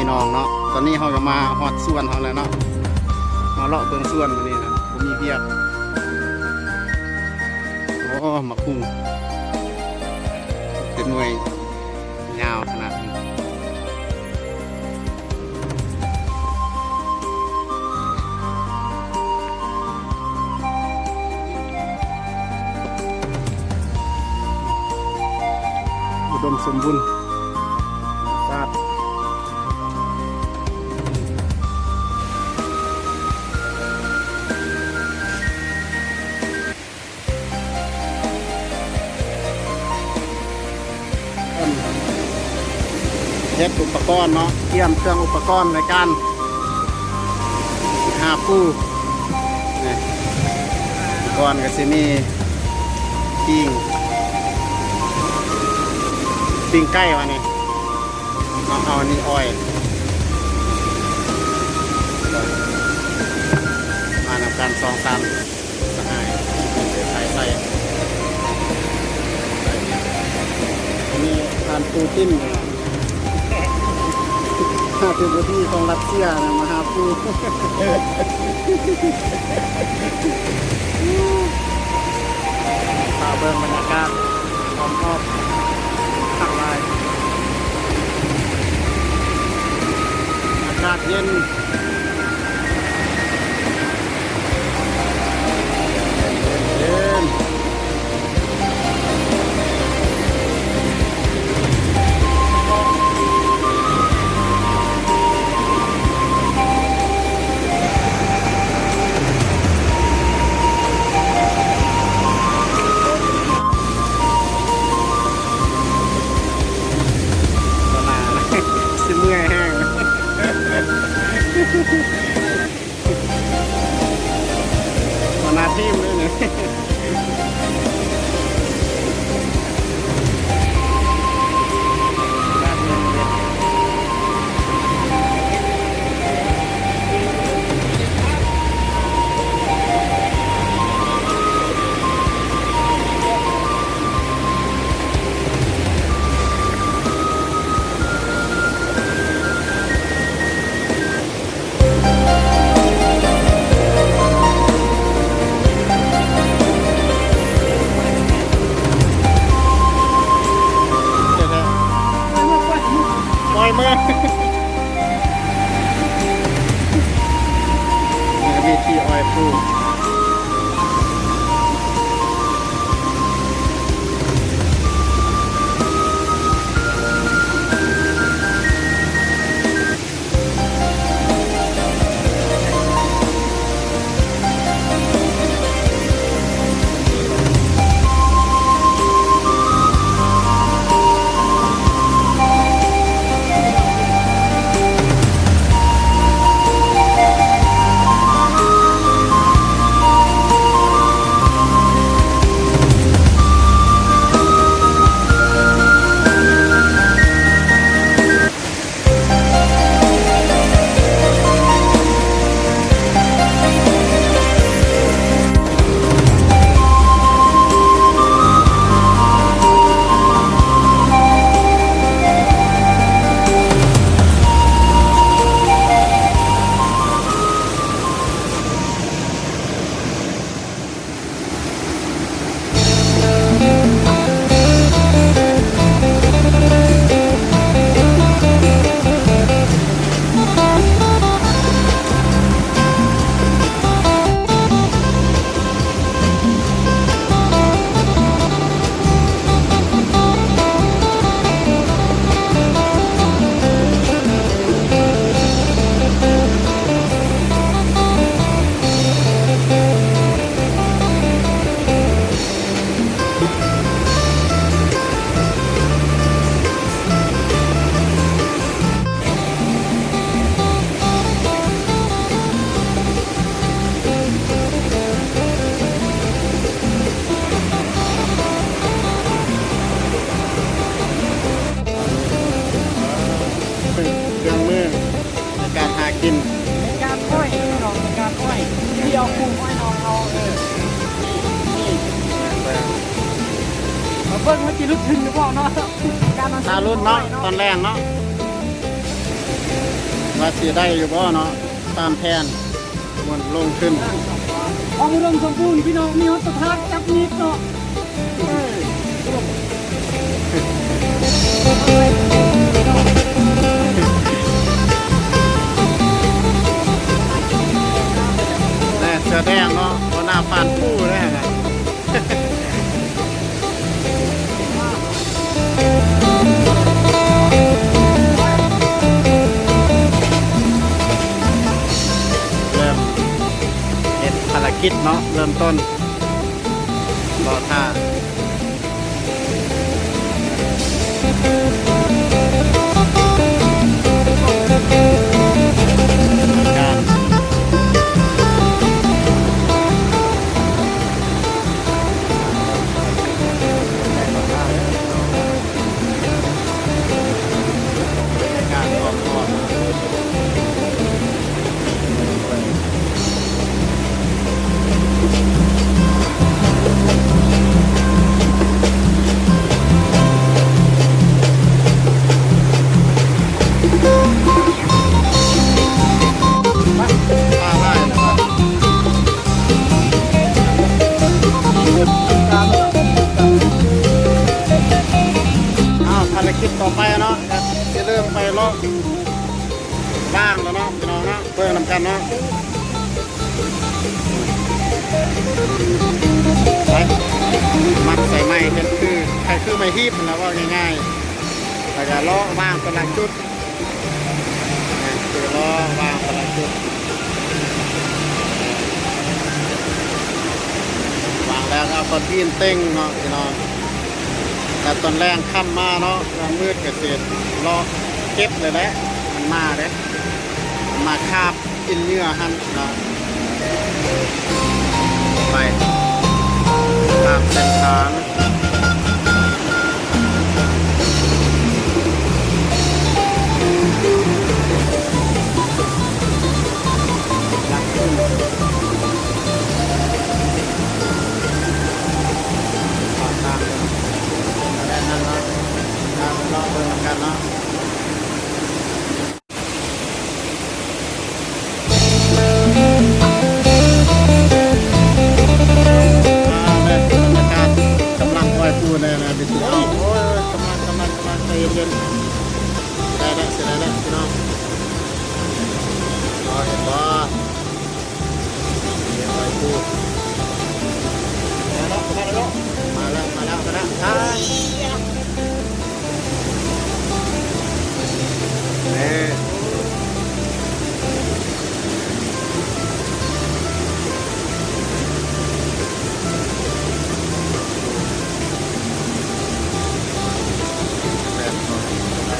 ພີ່ນ້ອງເນາະ, ຕອນນີ້ເຮົາກໍມາຮອດສວນເຮົາແລ້ວເນາະ, ມາເລາະເບິ່ງສວນມື້ນີ້ນະ ບໍ່ມີວຽກ. ໂອ້ ໝາກຫຸ່ງເປັນໜ່ວຍຍາວຂະໜາດນີ້. ອຸດົມສົມບູນ ສາດ ເຮັດອຸປະກອນເນາະ, ກຽມເຄື່ອງອຸປະກອນໃນການຫາປູ. ນີ້ ອຸປະກອນກໍຊິມີປີ້ງ ປີ້ງໄກ່ວະນີ້ເນາະ, ເອົາອັນນີ້ອ້ອຍ ມານຳກັນສອງສາມ ສະຫາຍ ເສື້ອສາຍໃສ່ ມີທ່ານປູຕິນ ປະທານາທິບໍດີຂອງຣັດເຊຍນະ ມາຫາປູ. ພາເບິ່ງບັນຍາກາດ ອ້ອມຮອບ ຂ້າງໃນ ອາກາດເຢັນ ເຢັນ. ບໍ່ໜາ ຊິເມື່ອຍແຮງ. ຫົວໜ້າທີມເລີຍນີ້. ປອຍມື ມີທີ່ອ້ອຍປູ. ເຄື່ອງມືໃນການຫາກິນ ໃນການອ້ອຍ ພີ່ນ້ອງ ໃນການອ້ອຍ ທີ່ເອົາປູອ້ອຍນ້ອງເຮົາ ເອີ ນີ້ ນີ້ ມາເບິ່ງວ່າຊິຫຼຸດທຶນຫຼືບໍ່ເນາະ ການເອົາ ຖ້າລຸ້ນເນາະ ຕອນແລງເນາະ. ວ່າຊິໄດ້ຢູ່ບໍ່ເນາະ ຕາມແຜນ ມ່ວນລົງທຶນ ຄວາມອຸດົມສົມບູນ ພີ່ນ້ອງ ມີຮອດປະທາດຈັບມີດເນາະ. ແນ່ ເສື້ອແດງເນາະ ຫົວໜ້າຟານປູ້ແດ່ນະ. ເລີ່ມເຮັດພາລະກິດເນາະ ເລີ່ມຕົ້ນ ລໍຖ້າ ອ້າວ ພາລະກິດຕໍ່ໄປເນາະ ຈະເລີ່ມໄປເລາະ ວາງແລ້ວເນາະ ພີ່ນ້ອງເນາະ ເບິ່ງນຳກັນເນາະ. ໄປ ມັດໃສ່ໄມ້ ເຮັດຄື ໃຫ້ຄືໄມ້ຮີບຫັ້ນລະ ເວົ້າງ່າຍໆ ແລ້ວກະເລາະວາງແຕ່ລະຈຸດ ແມ່ນ ຄືເລາະວາງແຕ່ລະຈຸດ ວາງແລ້ວກະເອົາກ້ອນຫີນເຕັງເນາະ ພີ່ນ້ອງ. ແຕ່ຕອນແລງຄ່ຳມາເນາະ ຍາມມືດກະຊິເລາະເກັບເລີຍແຫຼະ ມັນມາເດ້ ມັນມາຄາບກິນເຫຍື່ອຫັ້ນເນາະ. ໄປຕາມເສັ້ນທາງ ຕາມເລີຍ ແລະ ນັ້ນເນາະ ເຮົາໄປເລາະເບິ່ງນຳກັນເນາະ. ອ່າ ແມ່ນ ບັນຍາກາດກຳລັງອ້ອຍປູແນ່ນະ ເປັນທີ່ເອົາ ໂອ້ຍ ກຳລັງ ກຳລັງ ກຳລັງ ໃຈເຢັນໆ ຊິໄດ້ແລ້ວ ຊິໄດ້ແລ້ວ ພີ່ນ້ອງ ເຫັນບໍ່? ມາແລ້ວ ມາແລ້ວ ມາແລ້ວ ມາແລ້ວ ມາແລ້ວ ອ່າ ເອີ ໄດ້ລະ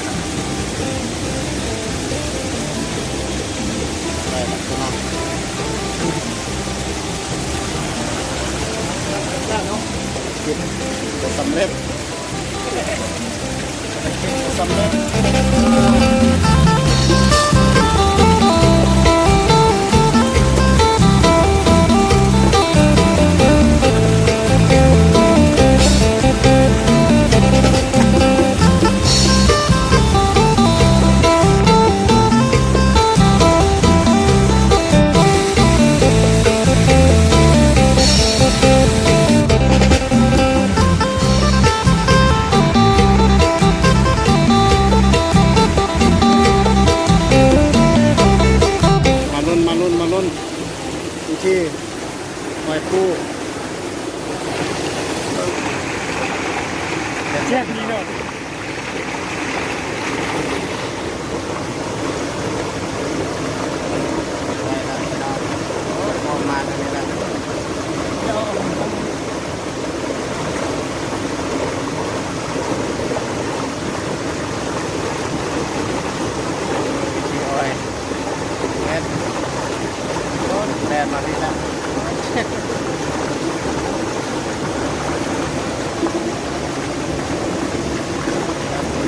ໄດ້ລະ ພີ່ນ້ອງ ໄດ້ເນາະ ກິດກໍສຳເລັດ ສຳເລັດ. ມາລຸ້ນ ມາລຸ້ນ ມາລຸ້ນ ວິທີ ຫອຍປູ ແຊບດີເນາະ. ໄດ້ລະ ໄດ້ລະ ໂອ້ຍ ອອກມາທາງນີ້ລະ ແລ່ນ ແລ່ນມາພີ້ລະ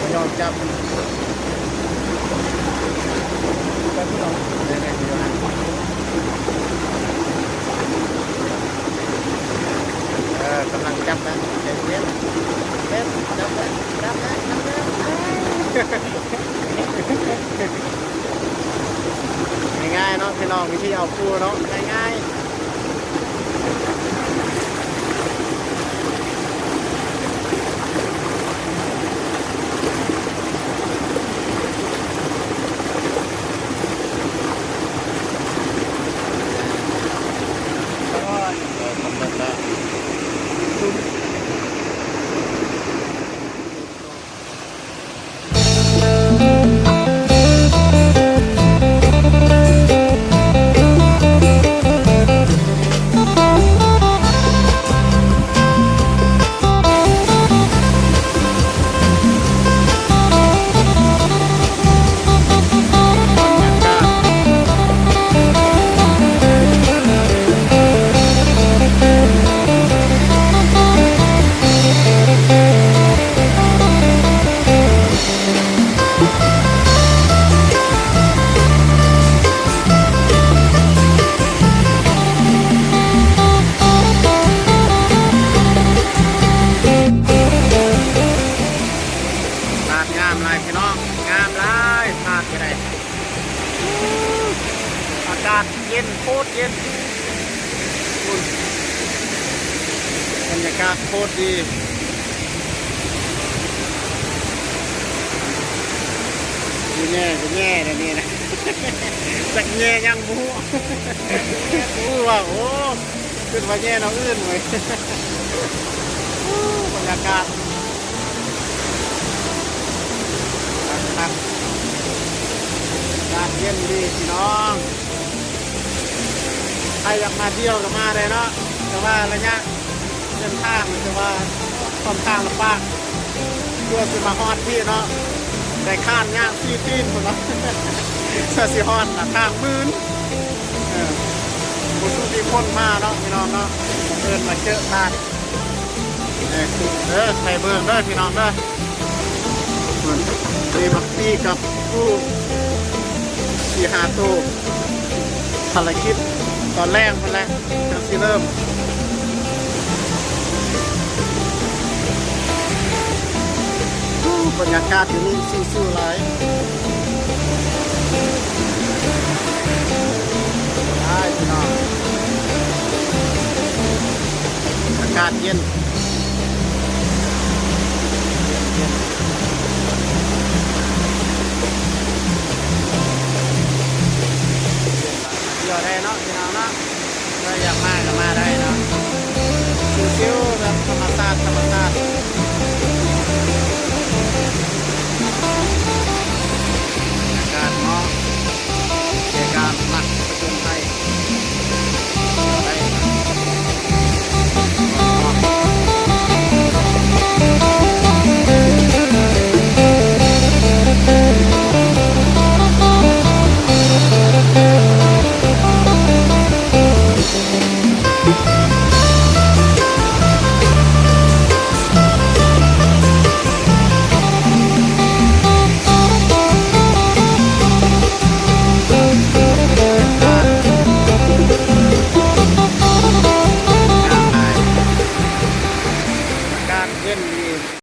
ບໍ່ຍອມຈັບ ຈັບບໍ່ ເອີ ກຳລັງຈັບນະ ໃຈເຢັນ ເປັນ ຈັບແລ້ວ ຈັບແລ້ວ ຈັບແລ້ວ. ວິທີເອົາຄູ່ເນາະ ງ່າຍໆ. ຫາດງາມຫຼາຍພີ່ນ້ອງ ງາມຫຼາຍ ຫາດກໍໄດ້ ອາກາດເຢັນ ໂຄດເຢັນ ບັນຍາກາດໂຄດດີ. ຊິແຍ່ ຊິແຍ່ແນວນີ້ນະ ຈັກແຍ່ຫຍັງບໍ່ຮູ້ ຮູ້ວ່າ ໂອ້ ຄິດວ່າແຍ່ແນວອື່ນເວີຍ. ໂອ້ ບັນຍາກາດ ຄັກໆ ອາກາດເຢັນດີພີ່ນ້ອງ. ໃຜຢາກມາທ່ຽວກໍມາໄດ້ເນາະ ແຕ່ວ່າໄລຍະເສັ້ນທາງນີ້ຖືວ່າຄ່ອນຂ້າງລຳບາກ ເພື່ອຊິມາຮອດພີ້ເນາະ ໄດ້ຄ້ານຍ່າງສີ່ຕີນພຸ້ນເນາະ ເພື່ອຊິຮອດນະ ທາງມື່ນ ເອີ ບໍ່ສູ່ທີ່ຄົນມາເນາະ ພີ່ນ້ອງເນາະ ບັງເອີນມາເຈີທາດ ເອີ ໃຫ້ເບິ່ງເດີພີ່ນ້ອງເດີ ເບິ່ງ ມີບັກປີກັບປູ່ ສີ່ຫ້າໂຕ ພາລະກິດຕອນແລງພຸ້ນແຫຼະ ຈັ່ງຊິເລີ່ມ. ໂອ້ ບັນຍາກາດຢູ່ນີ້ຊິວໆຫຼາຍ ຫຼາຍພີ່ນ້ອງ ອາກາດເຢັນ.